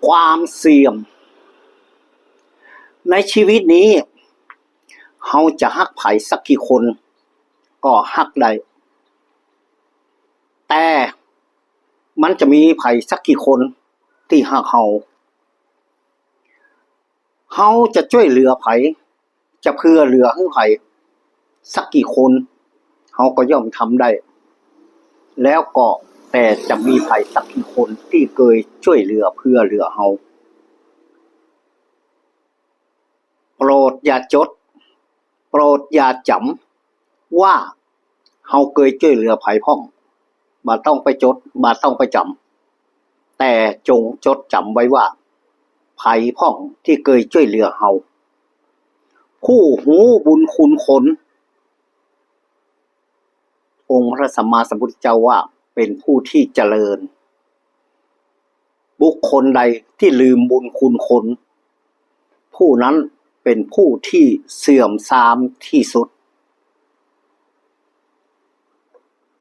ຄວາມເສື່ອມ. ໃນຊີວິດນີ້ ເຮົາຈະຮັກໃຜສັກກີ່ຄົນກໍຮັກໄດ້, ແຕ່ມັນຈະມີໃຜສັກກີ່ຄົນທີ່ຮັກເຮົາ? ເຮົາຈະຊ່ວຍເຫຼືອໃຜ, ຈະເພື່ອເຫຼືອໃຫ້ໃຜ ສັກກີ່ຄົນ ເຮົາກໍຍ່ອມທຳໄດ້ ແລ້ວກໍ ແຕ່ຈະມີໃຜສັກກີ່ຄົນທີ່ເຄີຍຊ່ວຍເຫຼືອເພື່ອເຫຼືອເຮົາ? ໂປດຢ່າຈົດ, ໂປດຢ່າຈຳວ່າເຮົາເຄີຍຊ່ວຍເຫຼືອໃຜພ້ອມ. ບໍ່ຕ້ອງໄປຈົດ, ບໍ່ຕ້ອງໄປຈຳ, ແຕ່ຈົ່ງຈົດຈຳໄວ້ວ່າ ໃຜພ້ອມທີ່ເຄີຍຊ່ວຍເຫຼືອເຮົາ. ຜູ້ຮູ້ບຸນຄຸນຄົນ, ອົງພະສຳມາສຳພຸດທະເຈົ້າວ່າ ເປັນຜູ້ທີ່ຈະເລີນ. ບຸກຄົນໃດທີ່ລືມບຸນຄຸນຄົນ, ຜູ້ນັ້ນເປັນຜູ້ທີ່ເສື່ອມຊາມທີ່ສຸດ.